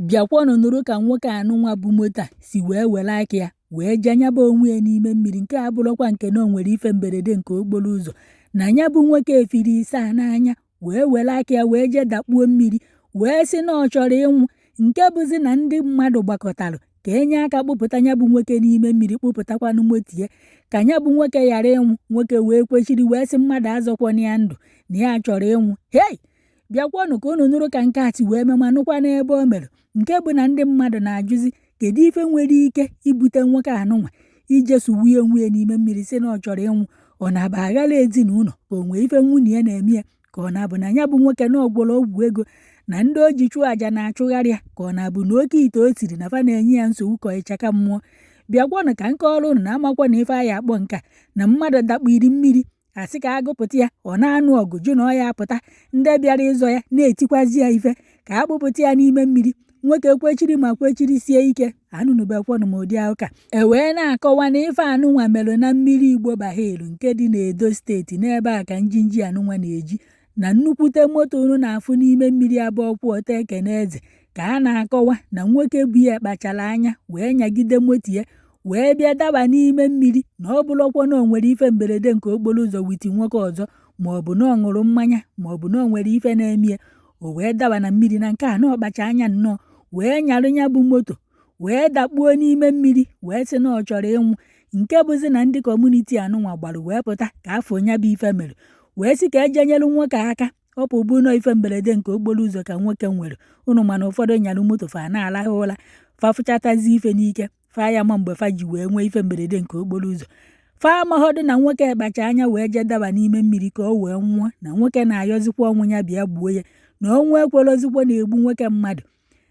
Bịakwanụ nụrụ ka nwoke anụnwa bu moto a si wee were aka ya wee jee nyaba onwe ya n'ime mmiri. Nke a abụrọkwa nke na o nwere ife mberede nke okporo ụzọ, na ya bụ nwoke efiri isaa n'anya wee were aka ya wee jee dakpuo mmiri, wee sị na ọ chọrọ ịnwụ. Nke bụzi na ndị mmadụ gbakọtara ka enye aka kpụpụta ya bụ nwoke n'ime mmiri, kpụpụtakwanụ moto ya ka ya bụ nwoke ghara ịnwụ. Nwoke wee kwechiri wee sị mmadụ azọkwana ya ndụ, na ya chọrọ ịnwụ. Hei, bịakwanụ ka unu nụrụ ka nke a si wee mee, ma nụkwa n'ebe o mere, nke bụ na ndị mmadụ na-ajụzi kedu ife nwere ike ibute nwoke anụnwa ije sụwuye onwe ya n'ime mmiri sị na ọ chọrọ ịnwụ. Ọ na-abụ aghara ezinụlọ, ka o nwee ife nwunye ya na-eme ya, ka ọ na-abụ na ya bụ nwoke na ọ gwọrọ ọgwụ ego na ndị o ji chụọ àjà na-achụgharị ya, ka ọ na-abụ na oke ite o siri na fa na-enye ya nsogbu, ka ịchaka mmụọ. Bịakwanụ ka nke ọrụ unu na-amakwa na ife anyị akpọ nka na mmadụ dakpiri mmiri, asị ka agụpụta ya, ọ na-anụ ọgụ jụ na ọ ya apụta. Ndị bịara ịzọ ya na-etikwazi ya ife ka a kpụpụta ya n'ime mmiri. Nwoke kwechiri ma kwechiri sie ike. Anụnụbekwanụ m ụdị ụka e wee na-akọwa na ife anụnwa mere na mmiri Igbo Bahelu nke dị n'Edo Steeti. N'ebe a ka njinji anụnwa na-eji na nnukwute moto unu na-afụ n'ime mmiri abụọ kwụ ọtọ ekene eze, ka a na-akọwa na nwoke bu ya kpachara anya wee nyagide moto ya wee bịa daba n'ime mmiri, na ọ bụrụkwa na o nwere ife mberede nke okporo ụzọ witi nwoke ọzọ, ma ọ bụ na ọ ṅụrụ mmanya, ma ọ bụ na o nwere ife na-eme ya o wee daba na mmiri. Na nke a na ọ kpacha anya nnọọ wee nyarụ ya bụ moto wee dakpuo n'ime mmiri, wee sị na ọ chọrọ ịnwụ. Nke bụzi na ndị community anụnwa gbarụ wee pụta ka afọ nya bụ ife mere, wee sị ka ejenyelu nwoke aka. Ọ pụ bụ nọ ife mberede nke okporo ụzọ ka nwoke nwere unu, mana ụfọdụ nyarụ moto fa na-alahụ ụra, fa fụchatazi ife n'ike fa ya ma mgbe fa ji wee nwee ife mberede nke okporo ụzọ. Fa amaghọdụ na nwoke kpacha anya wee jee daba n'ime mmiri ka o wee nwụọ, na nwoke na-ayọzikwa ọnwụ ya bịa gbuo ya, na ọnwụ ekwerozikwa na-egbu nwoke mmadụ.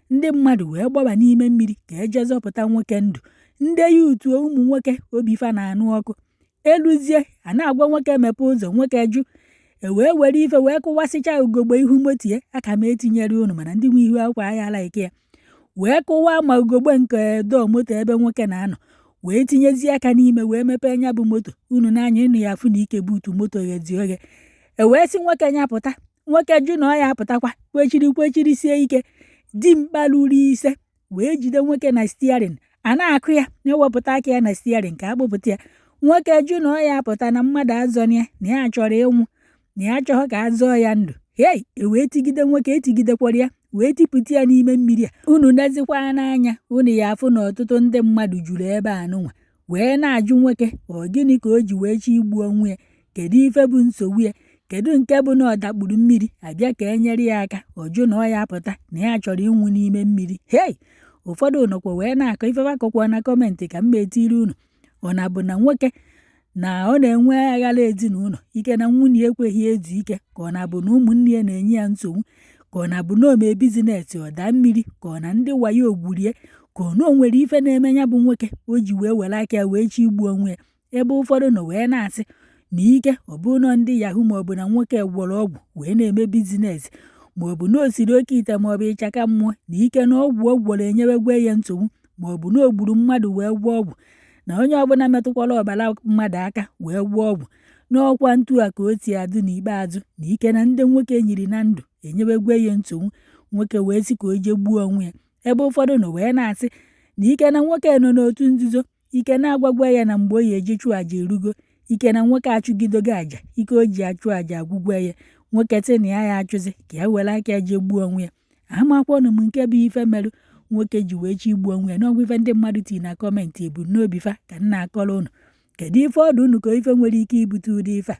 Ndị mmadụ wee gbaba n'ime mmiri ka eje zọpụta nwoke ndụ. Ndị ya utuo ụmụ nwoke obi fa na-anụ ọkụ eluzie, a na-agwa nwoke mepee ụzọ, nwoke jụ. E wee were ife wee kụwasịcha ugogbe ihu moto ya. Aka m etinyere unu, mana ndị nwe ihu akwụkwọ aghala ike ya wee kụwaa ma ugogbe nke dọọ moto ebe nwoke na-anọ, wee tinyezie aka n'ime wee mepee nya bụ moto. Unu n'anya ịnụ ya afụ na ike buutu moto ghezi oghe. E wee sị nwoke nya pụta, nwoke jụ na ọ ya apụtakwa, kwechiri kwechiri sie ike. Dimkpa lụrụ ise wee jide nwoke na steering, a na-akụ ya na-ewepụta aka ya na steering ka akpụpụta ya. Nwoke jụ na ọ ya apụta, na mmadụ azọna ya, na ya chọrọ ịnwụ, na ya achọghị ka a zọọ ya ndụ. Hei, e wee tigide nwoke, etigidekwara ya wee tipụta ya n'ime mmiri a. Unu nezikwa n'anya unu ya afụ na ọtụtụ ndị mmadụ juru ebe a nụnwa wee na-ajụ nwoke ọ gịnị ka o ji wee chọọ igbu onwe ya, kedu ife bụ nsogbu ya, kedu nke bụ na ọ dakpuru mmiri abịa ka e nyere ya aka, ọ jụ na ọ ya apụta, na ya chọrọ ịnwụ n'ime mmiri. Hei, ụfọdụ nọkwa wee na-akọ ife akọkwa na comment ka m etiri unu. Ọ na-abụ na nwoke na ọ na-enwe aghara ezinụlọ ike na nwunye ekweghị ezu ike, ka ọ na-abụ na ụmụnne ya na-enye ya nsogbu, ka ọ na-abụ na o mee business ọ daa mmiri, ka ọ na ndị wayo gburie, ka ọ na o nwere ife na-eme ya bụ nwoke o ji wee were aka ya wee chọọ igbu onwe ya. Ebe ụfọdụ nọ wee na-asị na ike ọ bụ nọ ndị yahoo, maọbụ na nwoke gwọrọ ọgwụ wee na-eme business, maọbụ na o siri oke ite, maọbụ ịchaka mmụọ, na ike na ọgwụ ọ gwọrọ enyewegwe ya nsogbu, maọbụ na o gburu mmadụ wee gwọọ ọgwụ, na onye ọbụla metụkwara ọbara mmadụ aka wee gwọọ ọgwụ n'ọkwa ntu a ka o si adụ n'ikpeazụ, na ike na ndị nwoke nyiri na ndụ enyewegwe ya nsogbu, nwoke wee sị ka o jee gbuo onwe ya. Ebe ụfọdụ nọ wee na-asị na ike na nwoke nọ n'otu nzuzo, ike na-agwagwa ya na mgbe o ya eji chụọ àjà erugo, ike na nwoke achụgidogo àjà, ike o ji achụ àjà agwụgwa ya, nwoke sị na ya ya achụzi ka ya were aka ya jee gbuo onwe ya. Amakwanụ m nke bụ ife merụ nwoke ji wee chọọ igbu onwe ya n'ọgwụ ife ndị mmadụ tii na comment ebumnobi fa ka m na-akọrọ unu. Kedu ife ọdụ unu ka ife nwere ike ibute ụdị ife a?